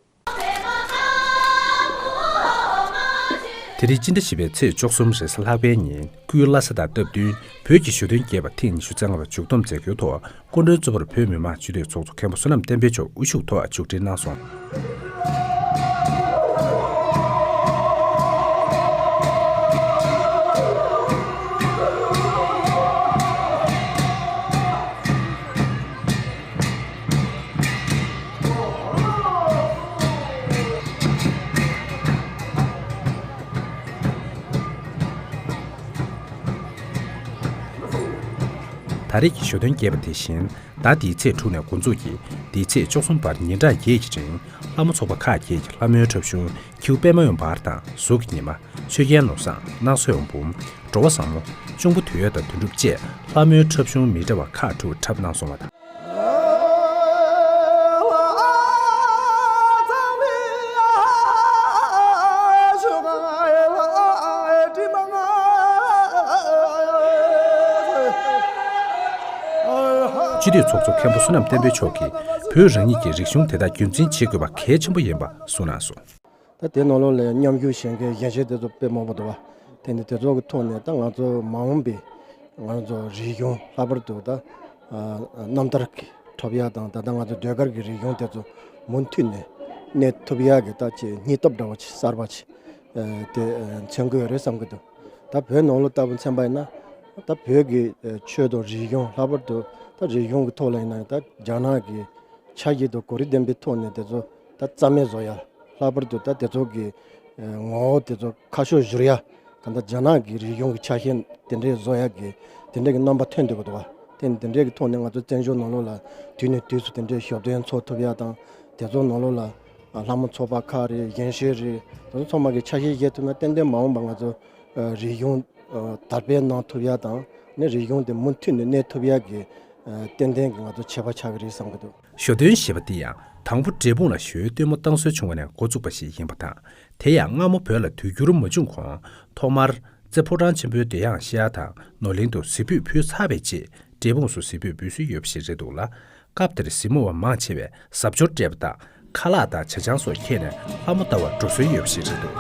དེ་རིང་སྤྱི་ཟླ་བཞི་པའི་ཚེས་བཅུ་གསུམ་རེས་གཟའ་ལྷག་པའི་ཉིན། སྐུའི་བླ་གཟའ་དང་སྟབས་བསྟུན་བོད་ཀྱི་ཞོ་སྟོན་རྒྱས་པ་ཐེངས་ཉི་ཤུ་རྩ་ལྔ་པ་མཇུག་བསྡོམས་མཛད་སྒོའི་ཐོག་སྐུ་མགྲོན་གཙོ་བོར་བོད་མི་མང་སྤྱི་འཐུས་ཚོགས་གཙོ་མཁན་པོ་བསོད་ནམས་བསྟན་འཕེལ་མཆོག་དབུ་བཞུགས་ཐོག་མཇུག་སྒྲིལ་གནང་སོང་། ད་རེས་ཀྱི་ཞོ་སྟོན་རྒྱས་པ་དེ་བཞིན། ཟླ་འདིའི་ཚེས་དྲུག་ནས་འགོ་འཛུགས་ཀྱིས་འདིའི་ཚེས་བཅུ་གསུམ་བར་ཉིན་གྲངས་བརྒྱད་ཀྱི་རིང་ལྷ་མོ་ཚོགས་པ་ཁག་བརྒྱད་ཀྱི་ལྷ་མོའི་འཁྲབ་གཞུང་ཁྱེའུ་པད་མ་འོད་འབར་དང་གཟུགས་ཀྱི་ཉི་མ། ཆོས་རྒྱལ་ནོར་བཟང་། སྣང་སྲིད་འོད་འབུམ། འགྲོ་བ་བཟང་མོ། གཅུང་པོ་དོལ་ཡོད་དང་དོན་གྲུབ་བཅས་ལྷ་མོའི་འཁྲབ་གཞུང་མི་འདྲ་བ་ཁག་དྲུག་འཁྲབ་གནང་སོང་བ་དང་། སྤྱི་འཐུས་ཚོགས་གཙོ་མཁན་པོ་བསོད་ནམས་བསྟན་འཕེལ་མཆོག་གིས་བོད་རང་ཉིད་ཀྱི་རིག་གཞུང་དེ་དག་རྒྱུན་འཛིན་བྱེད་དགོས་པ་གལ་ཆེན་པོ་ཡིན་པ་གསུངས་གནང་སོང་། ད་དེ་ནང་ལོགས་ལ་མཉམ་ཞུགས་བྱེད་མཁན་གཞན་གཞན་དེ་ཚོ་དཔེ་མང་པོ་འདུག་བ། དེ་ནི་དེ་ཚོ་གི་ཐོག་ནས་ད་ང་ཚོ་མ་འོངས་པའི་ང་ཚོ་རིག་གཞུང་ལྷག་པར་དུ་ད་རྣམ་ཐར་གྱི་འཁྲབ་ཡ་དང་ད་ལྟ་ང་ཚོ་ཟློས་གར་གྱི་རིག་གཞུང་དེ་ཚོ་མུ་མཐུད་ནས་གནས་ཐུབ་ཡ་གི་ད་ཅིག་སྙིང་སྟོབས་འདྲ་བ་ཅིག་གསར་པ་ཅིག་དེ་མཚོན་གྱི་ཡོད་རེད་བསམ་གྱི་འདུག་ད་བོད་ནང་ལོགས་ལྟ་བུ་མཚོན་པ་ཡིན་ན་ད་བོད་ཀྱི་ཆོས་དང་རིག་གཞུང་ལྷག་པར་དུ་ད་རིག་གཞུང་གི་ཐོག་ལ་ཡིན་ན་ད་རྒྱ་ནག་གི་ཆ་ཤས་དང་གོ་རིམ་ལྡན་པའི་ཐོག་ནས་དེ་ཚོ་ད་རྩ་མེད་བཟོ་ཡ། ལྷག་པར་དུ་ད་དེ་ཚོ་གི་ངོ་བོ་དེ་ཚོ་ཁ་ཕྱོགས་བསྒྱུར་ཡ། གང་ལྟར་རྒྱ་ནག་གི་རིག་གཞུང་གི་ཆ་ཤས་དེ་འདྲའི་བཟོ་ཡ་གི་དེ་འདྲའི་གི་རྣམ་པ་ཐོན་བསྡད་ཀྱི་འདུག་བ། དེ་ནི་དེ་འདྲའི་གི་ཐོག་ནས་ང་ཚོ་བཙན་བྱོལ་ནང་ལོགས་ལ་དུས་ནས་དུས་སུ་དེ་འདྲའི་ཞོ་སྟོན་འཚོགས་ཐུབ་ཡ་དང་དེ་ཚོ་ནང་ལོགས་ལ་ལྷ་མོ་ཚོགས་པ་ཁག་རེད། གཞན་ཤོས་རེད། དེ་ཚོ་ཚང་མ་གི་ཆ་ཤས་བཞག་ཐུབ་ན་ཏན་ཏན་མ་འོངས་པ་ང་ཚོ་རིག་གཞུང་དར་སྤེལ་གནང་ཐུབ་ཡ་དང་ནི་རིག་གཞུང་དེ་མུ་མཐུད་ནས་གནས་ཐུབ་ཡ་གི་ཏན་ཏན་གི་ང་ཚོ་ཆད་པ་ཆགས་ཀྱི་རེད་བསམ་གི་འདུག་ཞོ་སྟོན་ཞེས་པ་འདི་ཡང་དང་པོ་འབྲས་སྤུངས་ལ་ཞོའི་སྟོན་མོ་བཏང་སྲོལ་བྱུང་བ་ནས་འགོ་བཙུགས་པ་ཞིག་ཡིན་པ་དང་། དེ་ཡང་སྔ་མོ་བོད་ལ་དུས་འགྱུར་མ་བྱུང་གོང་ཐོག་མར་རྩེ་ཕོ་བྲང་ཆེན་པོའི་བདེ་ཡངས་ཤེལ་དང་ནོར་གླིང་དུ་གཟིགས་འབུལ་ཕུལ་ཚར་བའི་རྗེས་འབྲས་སྤུངས་སུ་གཟིགས་འབུལ་འབུལ་སྲོལ་ཡོད་པ་ཞིག་རེད་འདུག་ལ། སྐབས་དེར་གཟིགས་མོ་བ་མང་ཆེ་བས་གཟབ་མཆོར་སྤྲས་པ་དང་ཁ་ལག་དང་ཇ་ཆང་སོགས་ཁྱེར་ནས་ལྷ་མོ་ལྟ་བར་འགྲོ་སྲོལ་ཡོད་པ་ཞིག་རེད་འདུག་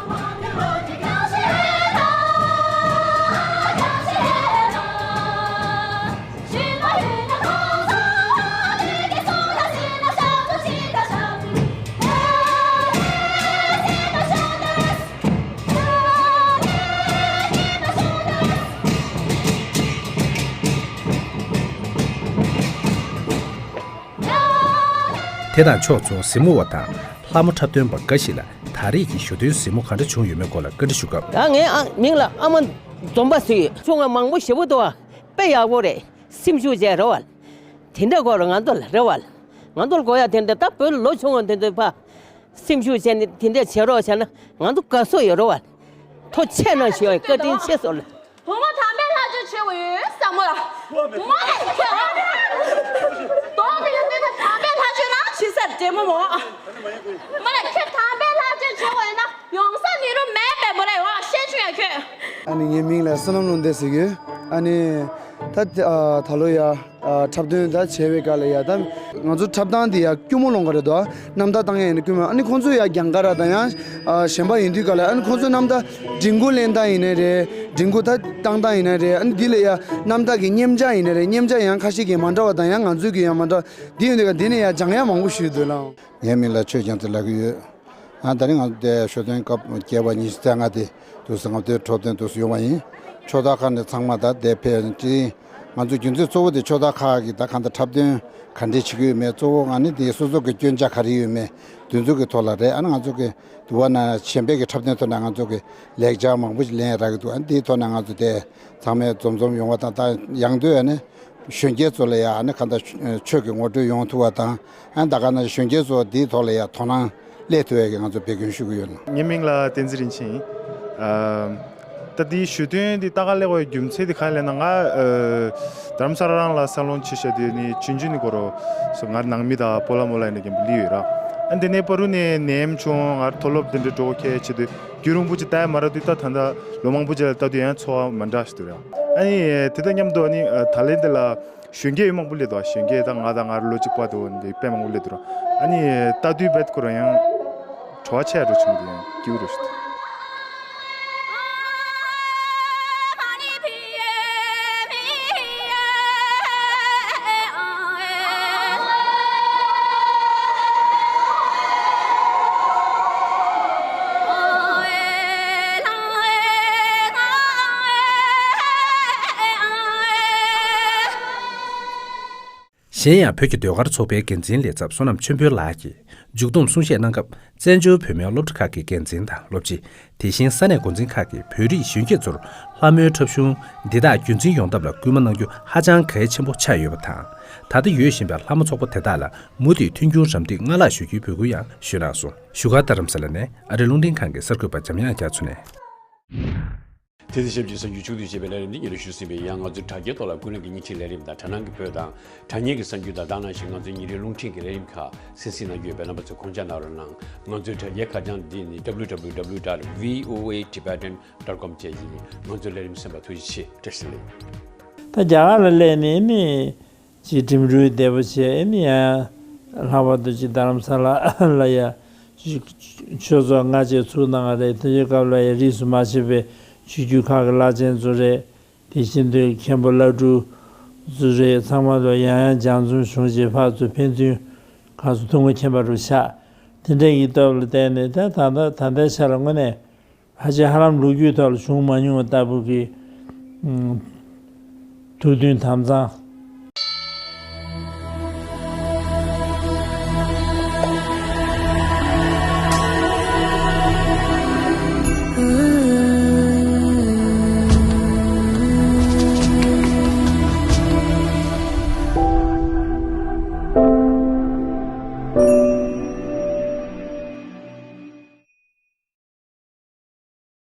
དེ་དང་ཕྱོགས་མཚུངས་གཟིགས་མོ་བ་དང་ལྷ་མོ་འཁྲབ་སྟོན་པ་འགའ་ཞིག་ལ་ད་རེས་ཀྱི་ཞོ་སྟོན་གཟིགས་མོ་ག་འདྲ་བྱུང་ཡོད་མེད་སྐོར་ལ་བཀའ་འདྲི་ཞུ་སྐབས། ད་ངའི་ཨ་མིང་ལ་ཨ་མ་འཛོམས་པ་ཟེར་ཡོད། ཆུང་བ་མང་པོ་ཞེ་པོ་འདུག་བ། དཔེ་ཡག་པོ་རེད། སེམས་ཤུགས་བྱས་རེད་བ། དེ་འདྲ་དགོས་རེད་ང་ཚོ་ལ་རེད་བ། ང་ཚོ་ལ་དགོས་ཡ་དེ་འདྲ་ད་བོད་ལ་ལོ་ཆུང་བ་དེ་ཚོས་ཕ། སེམས་ཤུགས་བྱས་ནས་དེ་འདྲ་བྱེད་རོགས་བྱས་ན་ང་ཚོ་དགའ་བསུ་ཡོད་རེད་བ། ཐུགས་རྗེ་ཆེ་གནང་ཞུ་ཡ་བཀའ་དྲིན་ཆེ་ཟེར་ལ། བུ་མོ་དམ་པའི་ལྷ་ཆོས་བྱེད་དགོས་ཡོད་བསམ་མོ་ལ། མོ་ལ་ཁྱེད་ཨ། དོག་དེ་ཡོད་དུས་ད་དམ་པའི་ལྷ་ཆོས་ནང་ཇི་སར་འདྲེ་མོ་མོ། མོ་ལ་ཁྱེད་དམ་པའི་ལྷ་ཆོས་བྱེད་དགོས་ཡོད་ན་ཡོང་ས་ནི་རུ་མེད་པའི་མོ་ལ་ཡོང་བཤད་ཆུ་ཡ་ཁྱོད། ཨ་ནི་ངའི་མིང་ལ་བསོད་ནམས་ལུང་བསྟན་ཟེར་གི་ཡོད། ཨ་ནི་ད་ད་ལོ་ཡ། འཁྲབ་སྟོན་ད་བྱས་པའི་སྐབས་ལ་ཡ་ད་ང་ཚོ་འཁྲབ་སྟངས་དེ་ཡ་སྐྱུར་མོ་སློང་གི་རེད་དོ། རྣམ་ཐར་བཏང་ཡ་ཡིན་ན་སྐྱུར་མོ། ཨ་ནི་ཁོང་ཚོ་ཡ་རྒྱང་ག་ར་དང་ཡང་གཞན་པ་ཡིན་དུས་སྐབས་ལ་ཨ་ནི་ཁོང་ཚོ་རྣམ་ཐར་མགྲིན་ཁུག་ལེན་སྟངས་ཡིན་ནའི་རེད། མགྲིན་ཁུག་ད་བཏང་སྟངས་ཡིན་ནའི་རེད། ཨ་ནི་འདི་ལ་ཡ་རྣམ་ཐར་གྱི་མཉེན་ཆ་ཡིན་ནའི་རེད། མཉེན་ཆ་ཡང་ཁ་ཤས་ཀྱིས་མ་འདྲ་བ་དང་ཡང་ང་ཚོས་ཀྱིས་ཡང་མ་འདྲ་བ། འདི་ཡིན་དུས་ཀ་འདི་ནས་ཡ་སྦྱང་ཡ་མང་པོ་ཞིག་འདུག་ལགས། ངའི་མིང་ལ་ཆོས་རྒྱལ་མཚོ་ལབ་ཀྱི་ཡོད། ཨ་ད་རིང་ང་ཚོ་དེ་ཞོ་སྟོན་སྐབས་བརྒྱད་པ་ཉི་ཤུ་རྩ་ལྔ་དེ་དུས་སུ་ང་ཚོའི་འཁྲབ་སྟོན་དུས་སུ་ཡོང་བ་ཡིན། ཆོས་ཐོག་ཁག་ནས་ཚང་མ་ད་དེ་ཕེབས་ཅིང་། ང་ཚོ་རྒྱུ་མཚན་གཙོ་བོ་དེ་ཆོས་ཐོག་ཁག་གི་ད་གང་ལྟར་འཁྲབ་སྟོན་ག་འདྲས་བྱེད་ཀྱི་ཡོད་མེད། གཙོ་བོ་ང་ནི་དེ་སོ་སོ་གི་སྐྱོན་ཆ་ག་རེ་ཡོད་མེད་དེ་ཚོ་གི་ཐོག་ལ་རེད། ཨ་ནི་ང་ཚོ་གི་དུ་བ་ན་གཞན་པའི་གི་འཁྲབ་སྟོན་ཐོག་ནས་ང་ཚོ་གི་ལེགས་ཆ་མང་པོ་ཞིག་ལེན་རག་གི་འདུག་ཨ་ནི་དེའི་ཐོག་ནས་ང་ཚོ་དེ་ཚང་མས་འཛོམས་འཛོམས་ཡོང་བ་དང་། ད་ཡང་སྟོད་ཨ་ནི་གཞོན་སྐྱེས་ཚོ་ལ་ཡང་ཨ་ནི་གང་ལྟར་ཆོས་ཀྱི་ངོ་སྤྲོད་ཡོང་ཐུབ་པ་དང་། ཨ་ནི་ད་ག་ན་གཞོན་སྐྱེས་ཚོ་འདིའི་ཐོག་ལ་ཡང་དོ་སྣང་སླེབས་ཐུབ་པའི་གི་ང་ཚོ་འབད་བརྩོན་ཞུ་གི་ཡོད། ངའི་མིང་ལ་བསྟན་འཛིན་རིན་ཆེན་ཡིན། ཨ་ད་འདིའི་ཞོ་སྟོན་འདི་ལྟ་ག་སླེབས་པའི་རྒྱུ་མཚན་དེ་ག་རེ་ལབ་ན། ང་ཨ་རྡ་རམ་ས་ལ་རང་ལ་ས་ལོང་ཆེ་ཤོས་དེ་ནི་ཆུང་ཆུང་ནི་གོ་རོ་སོ་ང་ནང་མི་དང་སྤོ་ལགས་རྨོ་ལགས་ཡིན་ན་རྒན་པོ་ལི་ཡོད་ར། ཨ་འདི་ནས་བར་དུ་ནས་ནེམ་བྱུང་། ང་མཐོ་སློབ་དེ་འདྲ་འགྲོ་གི་ཆེད་དུ་རྒྱུན་རིང་པོ་ཅིག་ལྟ་ཡ་མ་རག་དུས། ད་ད་ལྟ་ལོ་མང་པོ་ཅིག་ལ་ལྟ་དུས་ཡང་ཚོར་བ་མ་འདྲ་ཞིག་འདུག་ར། ཨ་ནི་དེ་དང་མཉམ་དུ་ཨ་ནི་ད་ལན་འདི་ལ་གཞོན་སྐྱེས་མང་པོ་སླེབས་འདུག་གཞོན་སྐྱེས་ད་ང་དང་ང་རང་ལོ་གཅིག་པ་དེ་འདི་དཔེ་མང་པོ་སླེབས་འདུག་ར། ཨ་ནི་ལྟ་དུས་རྦད་ཁོ་རང་ཡང་བྲོ་བ་ཆེ་རུ་བྱུང་འདུག་ཡང་སྐྱིད་པོ་རུ་ཞིག་འདུག་གཞན་ཡང་བོད་ཀྱི་ཟློས་གར་ཚོགས་པའི་འགན་འཛིན་ལས་ཚབ་བསོད་ནམས་ཆོས་འཕེལ་ལགས་ཀྱིས་མཇུག་བསྡོམས་གསུང་བཤད་གནང་སྐབས། བཙན་བྱོལ་བོད་མིའི་སློབ་གྲྭ་ཁག་གི་འགན་འཛིན་དང་སློབ་སྤྱི། དེ་བཞིན་ས་གནས་འགོ་འཛིན་ཁག་གིས་བོད་རིགས་གཞོན་སྐྱེས་ཚོར་ལྷ་མོའི་འཁྲབ་གཞུང་འདི་དག་རྒྱུན་འཛིན་ཡོང་ཐབས་ལ་སྐུལ་མ་གནང་རྒྱུ་ཧ་ཅང་གལ་ཆེན་པོ་ཆགས་ཡོད་པ་དང་། ད་ལྟ་ཡོད་བཞིན་པའི་ལྷ་མོ་ཚོགས་པ་དེ་དག་ལ་མུ་མཐུད་མཐུན་འགྱུར་རམ་འདེགས་སྔར་ལྷག་ཞུ་རྒྱུའི་འབོད་སྐུལ་ཡང་ཞུས་གནང་སོང་། བཞུགས་སྒར་རྡ་རམ་ས་ལ་ནས་ཨ་རིའི་རླུང་འཕྲིན་ཁང་གི་གསར་འགོད་པ་འཇམ་དབྱངས་རྒྱ་མཚོ་ནས། དེ་དང་ཆབས་ཅིག་གསར་འགྱུར་ཕྱོགས་བསྡུས་བྱས་པའི་ལས་རིམ་འདི་སྙན་སྒྲོན་ཞུས་ཟིན་པས། ཡང་ང་ཚོའི་དྲ་རྒྱའི་ཐོག་ལ་ཀུན་གླེང་གི་བརྙན་འཕྲིན་ལས་རིམ་དང་དྲ་སྣང་གི་བོད་དང་དྲ་བརྙན་གྱི་གསར་འགྱུར་དང་། དེ་ནང་བཞིན་ང་ཚོའི་ཉིན་རེའི་རླུང་འཕྲིན་གྱི་ལས་རིམ་ཁག་གསན་གཟིགས་གནང་རྒྱུ་ཡོད་པས། རྣམ་པ་ཚོས་ཁོང་ཅག་གནང་རོགས་གནང་། ང་ཚོའི་དྲ་རྒྱའི་ཁ་བྱང་འདི་ནི་W W W dot V O A Tibetan dot com བཅས་ཡིན། ང་ཚོའི་ལས་རིམ་གསན་པར་ཐུགས་རྗེ་ཆེ། བཀྲ་ཤིས་བདེ་ལེགས། ད་རྒྱ་གར་ལ་སླེབས་ནས་ནི་ཅིག་འགྲིམ་འགྲུལ་བདེ་པོ་བྱས། ཨེ་ནི་ཡང་ལྷག་པར་དུ་ཅིག་རྡ་རམ་ས་ལ་ལ་ཡ་ཅིག་ཆོས་ཚོགས་སྔ་རྗེས་ཚུགས་གནང་བ་རེད། དེ་ཚོའི་སྐབས་ལ་ཡ་རིས་སུ་མ་ཆད་པའི་ཆོས་བརྒྱུད་ཁག་གི་བླ་ཆེན་ཚོ་རེད། དེ་བཞིན་དུ་མཁན་པོ་བླ་སྤྲུལ་ཚོ་རེད། ཚང་མ་ལ་ཡང་ཡང་སྦྱང་བརྩོན་བྱུང་རྗེས་ཕར་ཚུར་ཕན་ཚུན་ག་ཚོད་ཐུགས་མངའ་མཁྱེན་པ་རུ་ཆགས། དེ་འདྲ་ཡི་སྟོབས་ལ་བརྟེན་ནས་ད་ད་ད་ད་ལྟའི་ཆ་ལ་དངོས་གནས། ཕལ་ཆེར་ཧ་ལམ་ལོ་རྒྱུས་ཐོག་ལ་བྱུང་མ་མྱོང་བ་ལྟ་བུ་གི་ཨུམ་ཐུགས་མཐུན་དམ་གཙང་